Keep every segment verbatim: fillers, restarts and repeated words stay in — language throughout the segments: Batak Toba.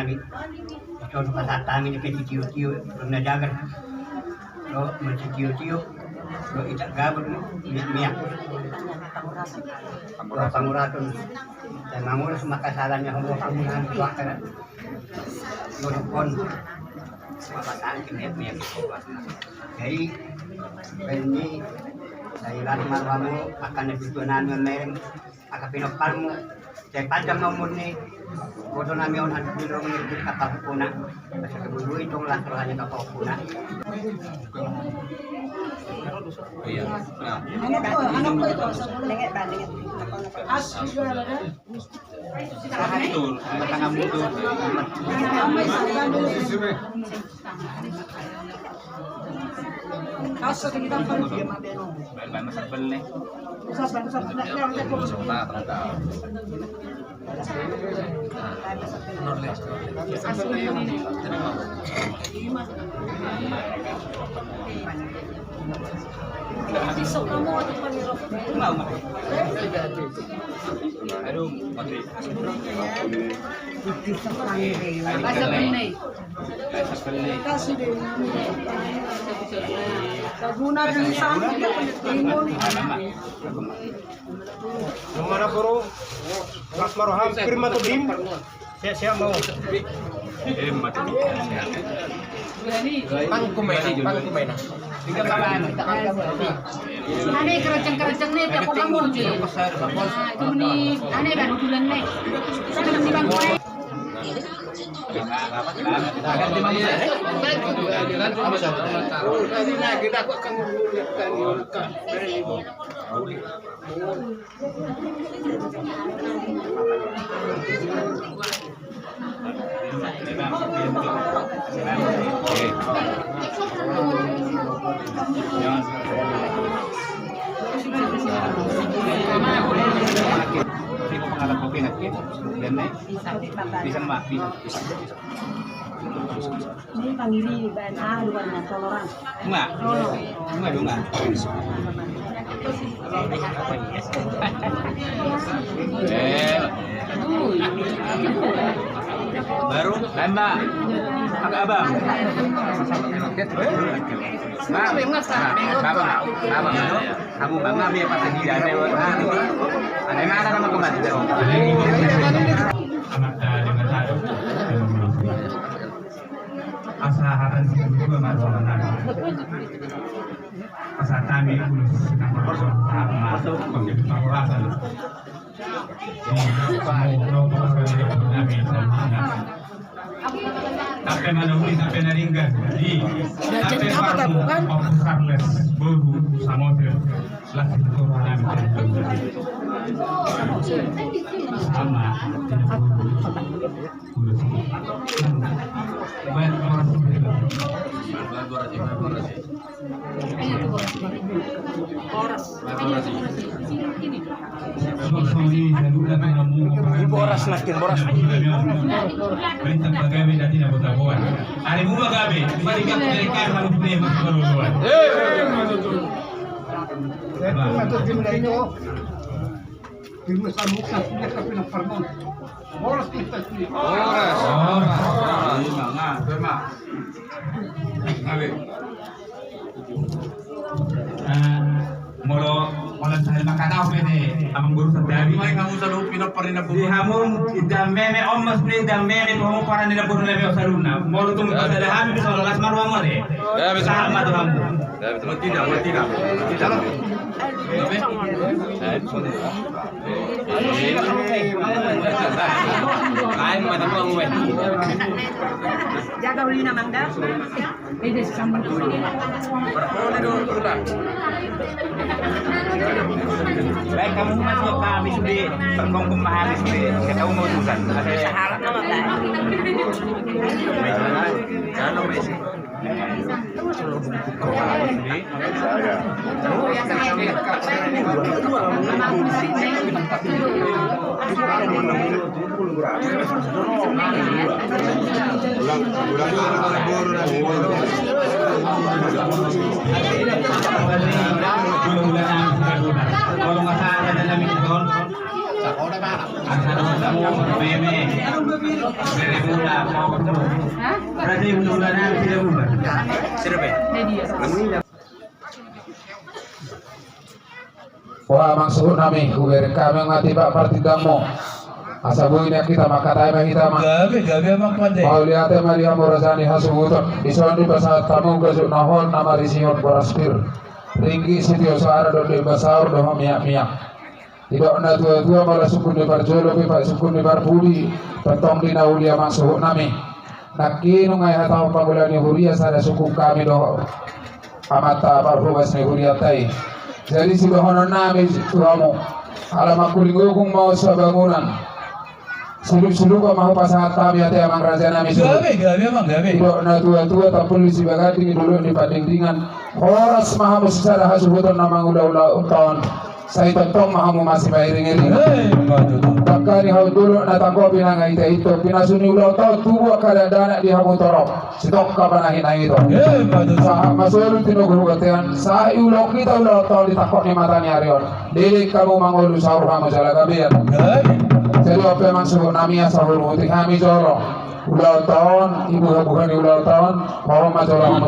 Ison pasahat hami ni pe sitio-tio, na jagar. Dohot marsitio-tio dohot itak gabut, miak-miak. Dohot pangurason. Dan manguras ma kasalan ni hamu, hamu na di akhirat. Dohot on. Pasahat hami miak-miak. Jadi, baen ni, sai las ma rohamu, angka na tuatua nami on, mereng. Angka pinomparmu, sai panjang ma umurni. Boto nami on, hami pilong ni di kapahukuna. Masa kebutuhan tong las rohani kapahukuna. Iya. Nah. Anakku, anakku itu. Denget, Bang, denget. As juga ada. Betul, sama tanganmu tuh. Sama itu. Nunga na boru, las ma roham, pir ma tondim. Siap-siap ma. Pangkumaina, pangkumaina. Ane kerenceng-kerenceng ne, tiap orang mau je. Nah, itu ni, ane kan bulan ne. Sudah di bangku ne. Bisa, bisa, bisa. Ini pangili bahan ah, luar na toloran. Enggak. Enggak, enggak. Eh. Baru, tanda. Apa, Abang? Nah, nah, Abang, Abang. Kamu bangga, biar pas dia ada. Ada yang ada sama kembali. Amat, eh, dengan satu. Asa hata ni si Guru ma roha nami. Asa hami ulos na marasa, hami ma pangkep parhorasan. Di semua dohot pangkep nami saluhutna. Sampe ma na uli, sampe na denggan. Di sampe parmu, Ompu Charles, boru Samosir, las ni roha nami. Sama, tidak boru. Ini boras, nangkin boras. Bintang pagabe nanti na botaboan. Ari bunga gabe, balik gabe dari kan harus punya mas baru. Horas. Horas. Horas. Horas. Eh, molo, molo sahali mangkatahon pe, Amangboru Santari. Mai hamu saluhut pinompar ni Namboru. Di hamu, indahan meme, omas ni indahan meme, tu hamu pomparan ni Namboru nami on saluhutna. Molo tung pasada hami, bisa lolas ma rohamu ate. Sahat ma tu hamu. Tidak, tidak. Jaga ulina, Mangga. Baik, kamu masuk ke habis di perkongkong mahal di sini. Kita mau urusan. Ada saharat nama, Bang? Kalau masih Asa dohot meme, bere mula, mautu. Berarti mula na tidak mula. Wah, amang suhut nami, hubereng hami ma tiba partindangmu. Asa boi nian hita mangkatai ma hita ma. Gabe, gabe amang pande. Mauliate ma di hamu raja ni hasuhuton. Dison dipasahat hamu gajut na hot na marisihon boras pir, ringgit sitio soara dohot demban saur dohot miak-miak. Didok na tua-tua molo sungkun ni parjolo pe, sungkun ni parpudi, tongtong di na uli amang suhut nami. Nangkin nunga dihatahon pangula ni huria sada sungkun hami dohot amanta parhobas ni hurianta i. Jadi sidohonon nami tu hamu, ala mangkuling ogung ma on sabangunan, sulup-sulupan ma hupasahat hami ate amang raja nami suhut. Gabe, gabe amang, gabe. Didok na tua-tua, tampul ni sibaganding, dolok ni pandingdingan. Horas ma hamu sisada hasuhuton na mangula ulaonta on. Sai tongtong ma hamu masipairing-iring. Hei, ma tutu. Dangka ni haut dolok na tangkopi nang ita ito, pinasu ni ulaonta on tubu angka dakdanak di hamu torop. Sitongka panahi na ito. Hei, ma tutu. Sahat ma solu tinogu hubatean, sai ulaon hita ulaonta on di tangkok ni mata ni ari on. Leleng hamu mangolu, saur hamu jala gabean. Hei. Jadi on pe amang suhut nami, asa huruhuti hami jolo ulaonta on, di buha-buha ni ulaonta on, horas ma jolo.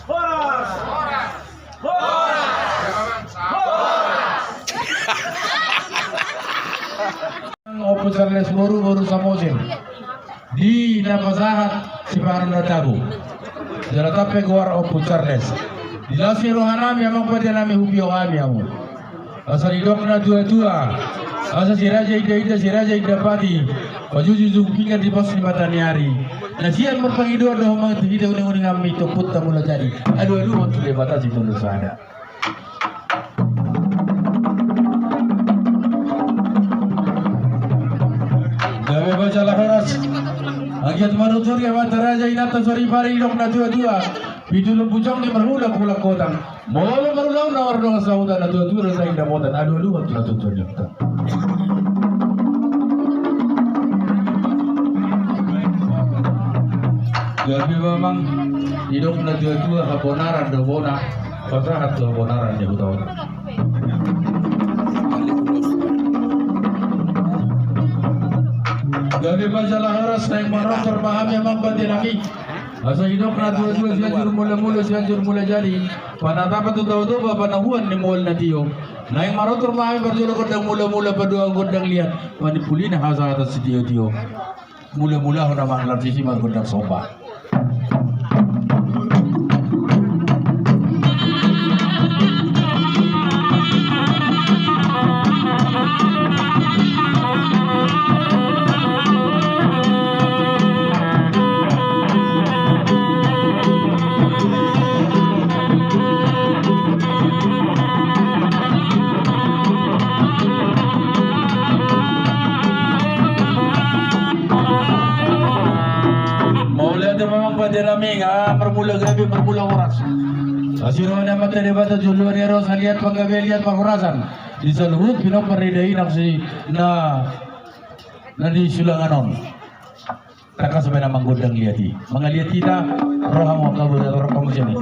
Horas! Horas! Horas! Ompu Charles boru, boru Samosir. Di na pasahat sipanganon na tabo. Jala tampe goar Ompu Charles. Di las ni roha nami, amang pande nami, hupio hami hamu. Asa didok na tua-tua, asa si raja inda-inda, si raja inda pati, pajuju-juju pinggan di pos ni mata ni ari. Na sian marpangidoan do hamu mangido hita uning-uninganmi, tompuna mula jadi. Alu-aluhon tu Debata Sitolu Sada. Gabe ma jala horas. Anggiat marujung ia ma raja inanta soripada, didok na tua-tua. Pitu lombu jongjong ni marhulak-hulak gotang. Molo marulaon na mardongan sahuta, na tua-tua do tahi dapotan, alu-aluhon tu na tua-tua ni huta. Gabe ma amang, didok na tua-tua, habonaran do bona, pasahat tu habonaran ni huta on. Gabe ma jala horas, naeng manortor ma hami amang pande nami. Asa didok na tua-tua, Sianjur Mulamula, Sianjur Mulajadi, panatapan tu Tao Toba, panahuan ni mual na tio. Naeng marotor ma hami parjolo gondang mulamula, paduahon gondang liat, manimpuli na hasahatan sitio-tio. Mulamulahon amang lam sisi margondang somba. Mauliate ma amang pande nami, nga marmula gabe marmula horas. Asi roha ni Amanta Debata, joloan ni roha, saliat panggabean, liat parhorasan di saluhut pinompar ni dainang si na, na di siulangan on. Tangkas ma na manggondang liat i. Mangaliat hita, ro hamu angka boru, ro hamu sian i.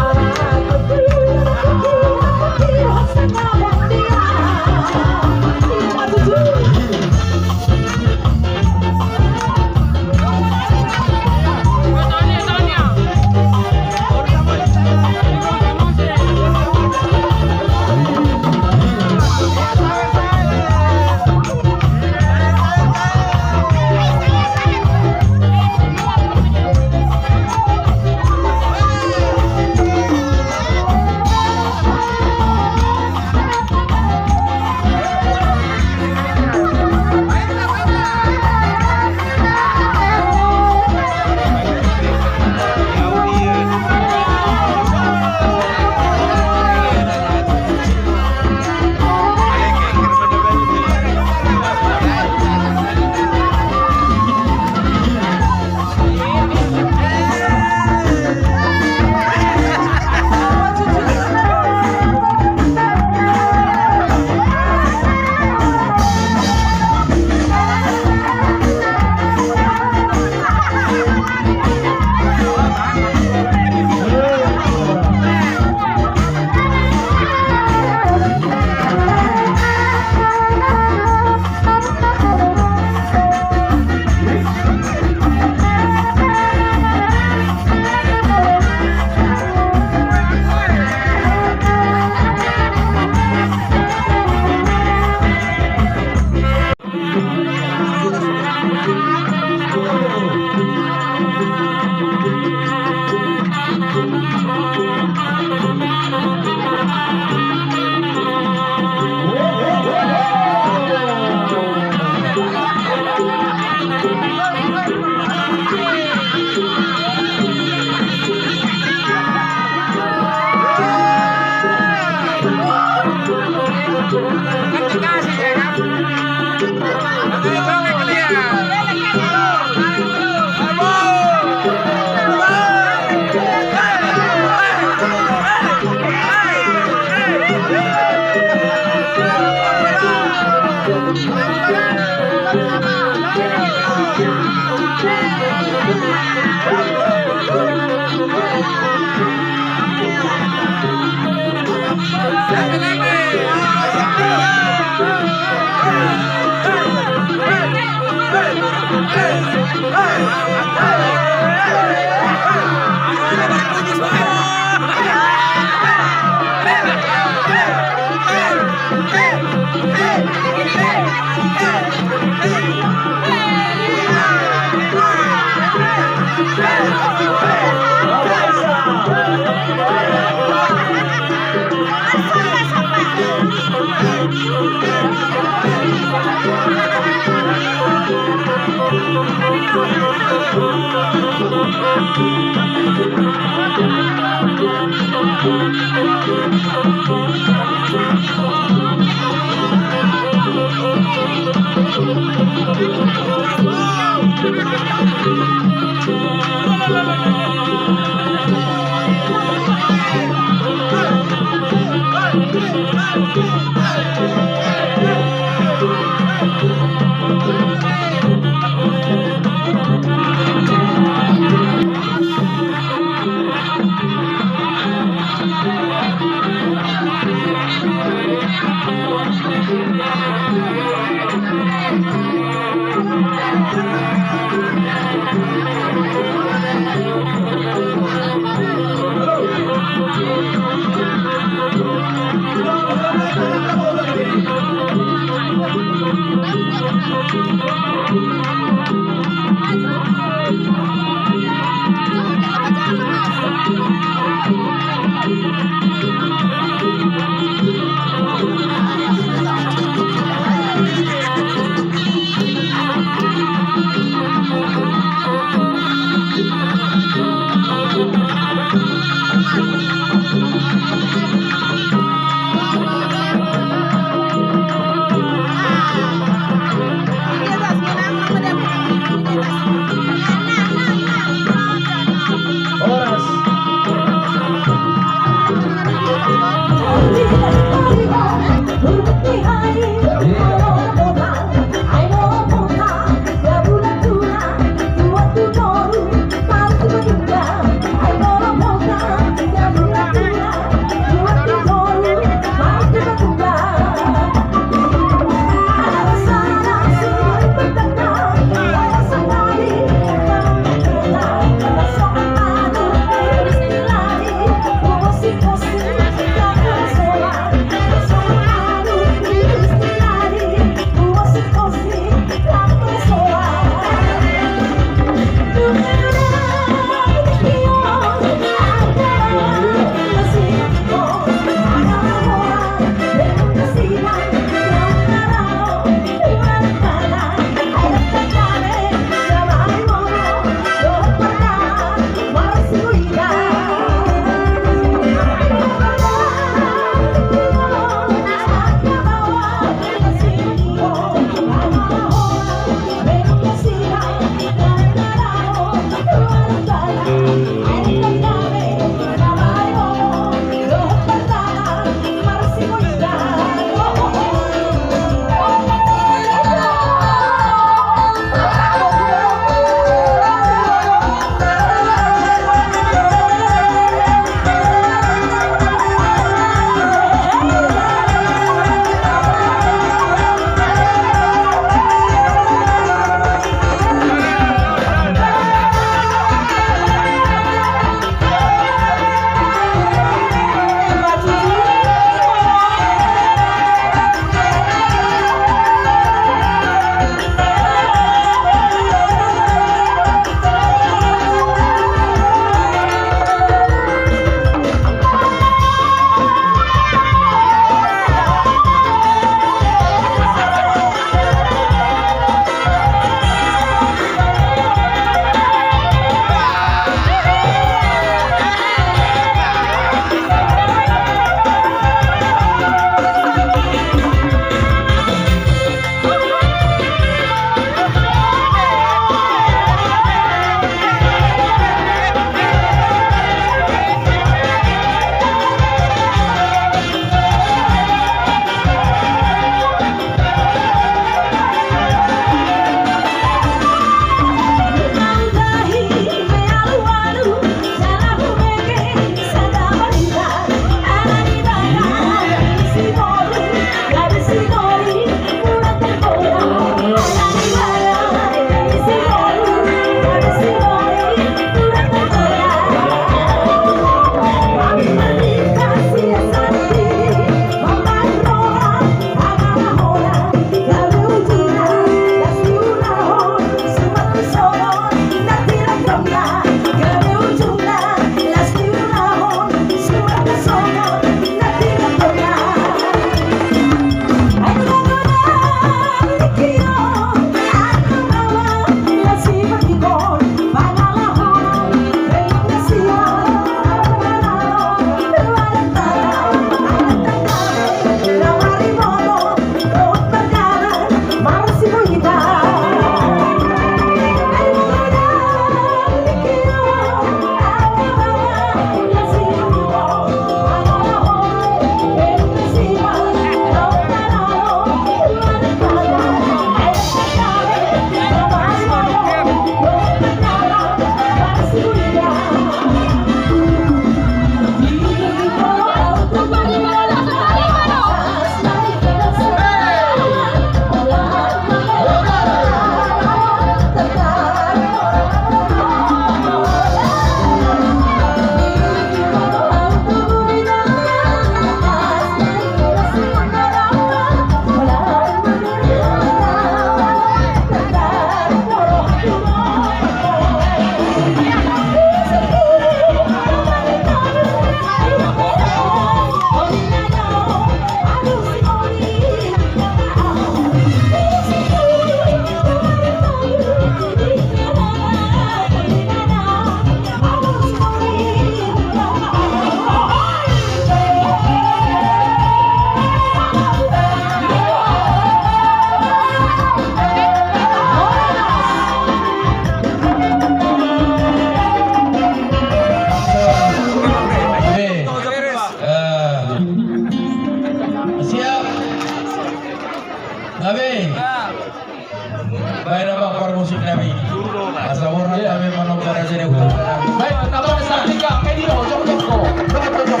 Baik, tambah satu tiga, Edi Roho, jok, jok, jok. Jok, jok, jok.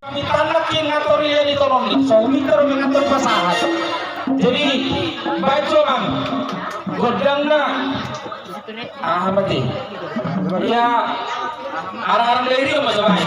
Hami tanda nangkin ngatori ia di tolongna, so huminta do mengatori pasahat. Jadi, baco, Bang, godangna. Ah, mati. Ia, arang-arang dari dia, Mas, Bang.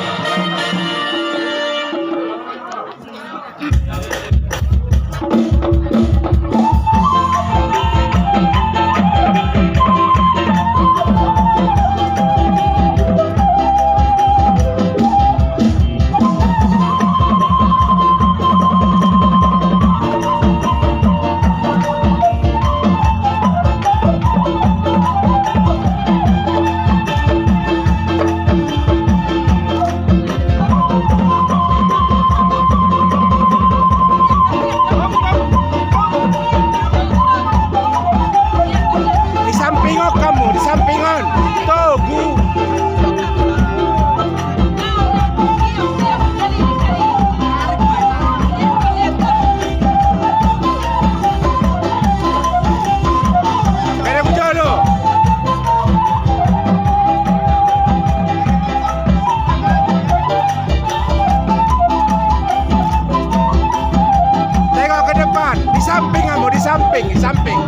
Di samping on hamu, di samping on. Togu. Bere ku jolo. Tengok ke depan, di samping hamu, di samping, di samping.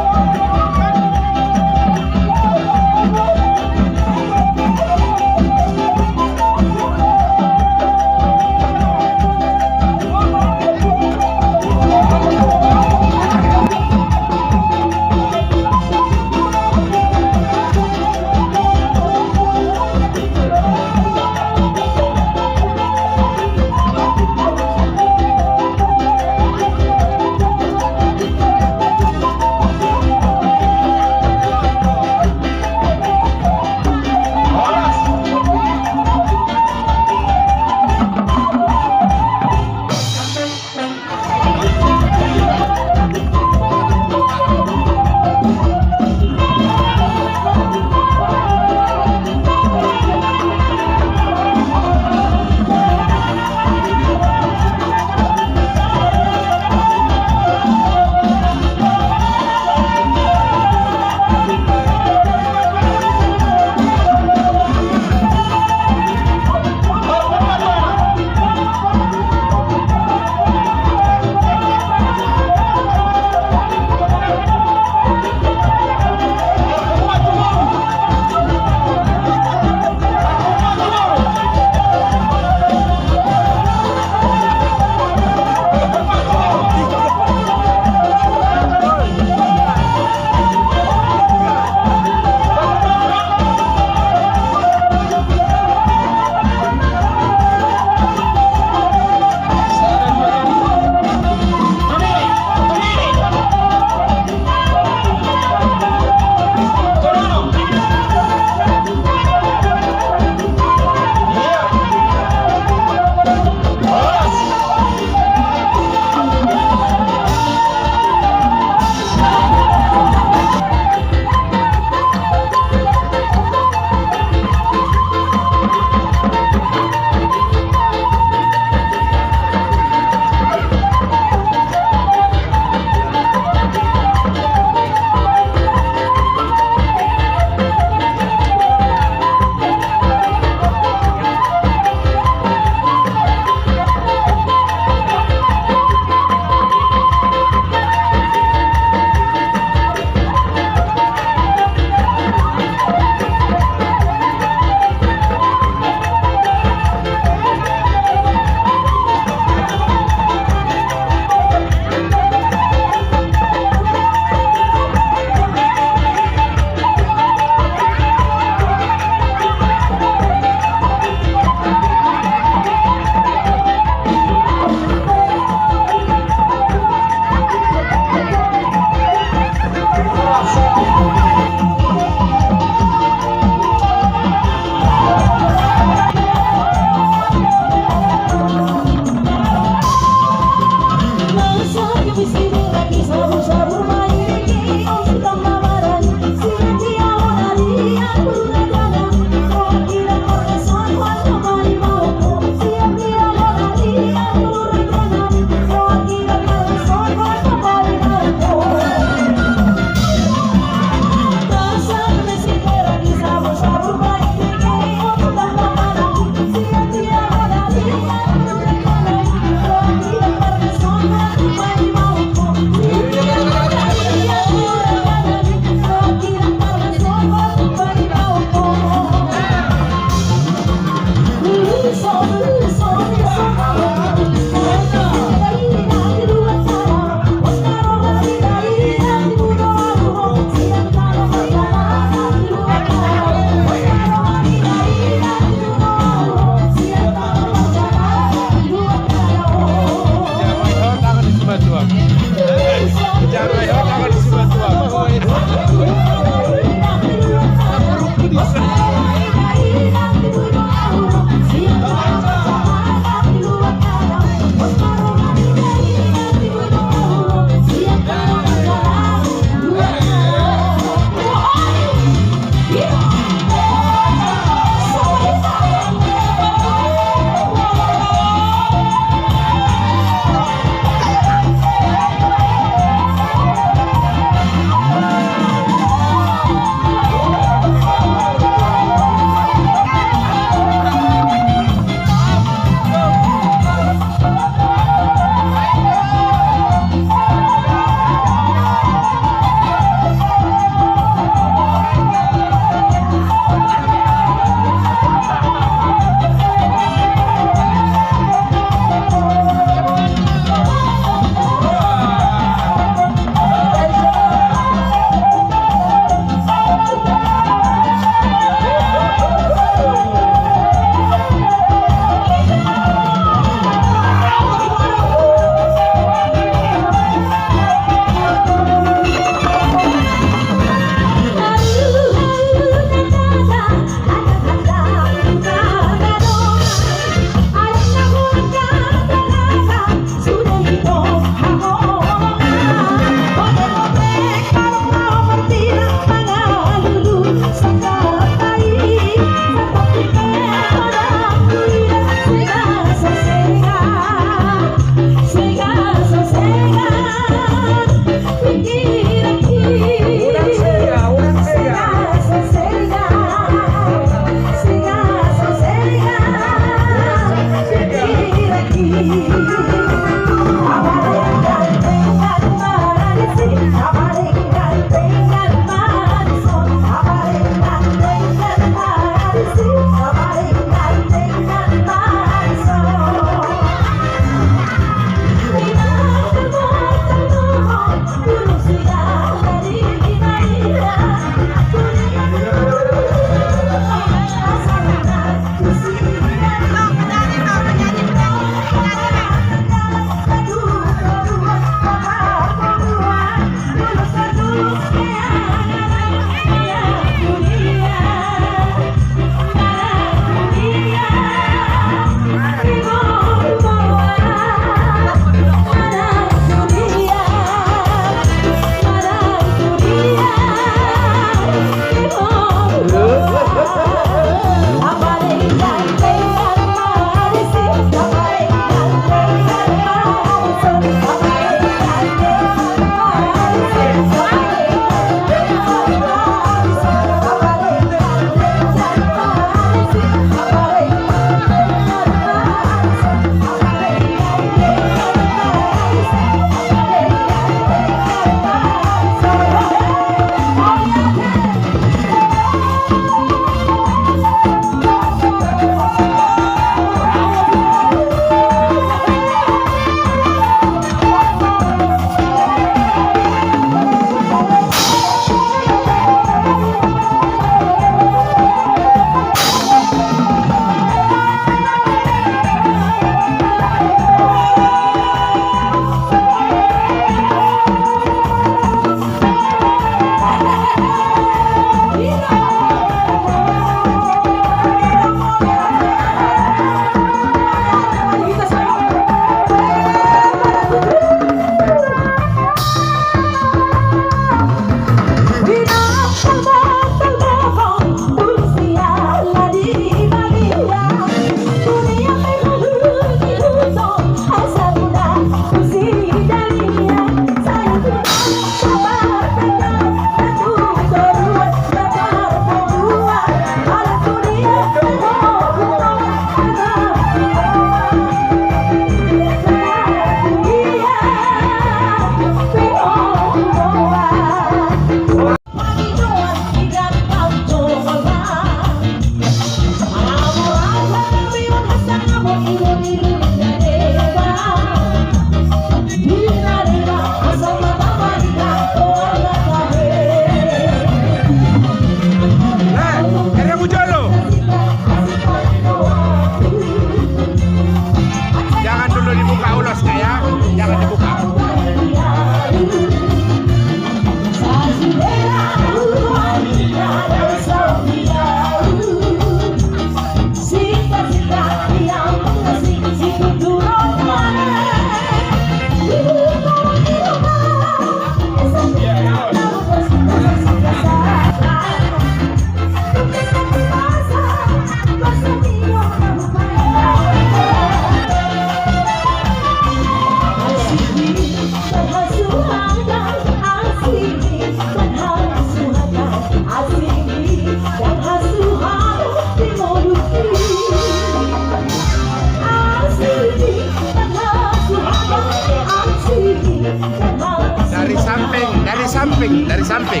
Samping, dari samping.